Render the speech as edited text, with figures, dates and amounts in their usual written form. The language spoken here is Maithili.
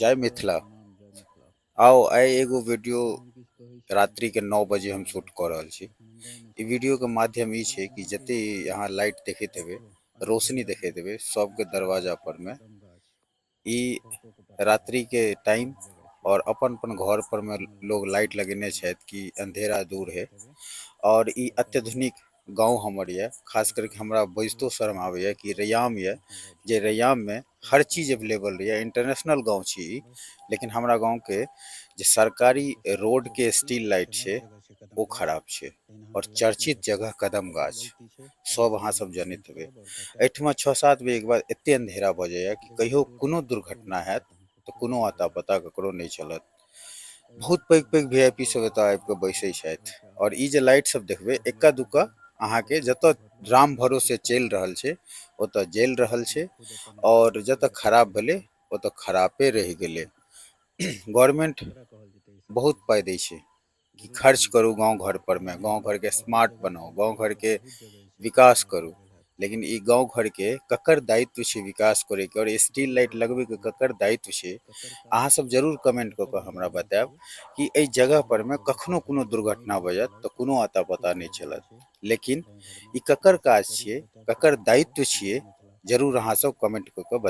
जय मिथिला। आउ आइ एगो वीडियो रात्रिके 9 बजे हम शूट कऽ रहल छी। ई वीडियोके माध्यम ई छै कि जते यहाँ लाइट देखैत हेबै, रोशनी देखैत हेबै, सबके दरवाजा पर में ई रात्रिके टाइम और अपन अपन घर पर में लोग लाइट लगेने छथि कि अंधेरा दूर है। और ई अत्याधुनिक गांव हमर ये, खास करके हमरा बजितो शर्म आबैए कि रैयाम ये, जे रैयाम में हर चीज अवेलेबल ये, इंटरनेशनल गांव छी ई। लेकिन हमरा गांव के जे सरकारी रोड के स्टील लाइट छै ओ खराब छै। और चर्चित जगह कदम गाछ सब अहाँ सब जनैत हेबै। एहिठमा 6-7 बजे के बाद एते अंधेरा भऽ जाइए कि कहियो कोनो दुर्घटना हैत तऽ कोनो अता पता ककरो नहि चलत। बहुत पैघ पैघ VIP सब एतऽ आबि कऽ बैसै छथि। और ई जे लाइट सब देखबै एक्का दुक्का अहाँके जतऽ राम भरोसे चलि रहल छै ओतऽ जलि रहल छै, और जतऽ खराब भेलै ओतऽ खरापे रहि गेलै। गवर्नमेंट बहुत पाइ दै छै कि खर्च करू गाँव घर पर में, गाँव घर के स्मार्ट बनाउ, गाँव घर के विकास करू। लेकिन ई गाँव घर के ककर दायित्व छै विकास करे के, और स्टील लाइट लगबे के ककर दायित्व छै? अहाँ सब जरूर कमेंट कऽ कऽ हमरा बतायब कि एहि जगह पर में कखनो कोनो दुर्घटना भऽ जायत तऽ कोनो अता पता नहि चलत। लेकिन ई ककर काज छियै, ककर दायित्व छियै, जरूर अहाँ सब कमेंट कऽ कऽ बतायब।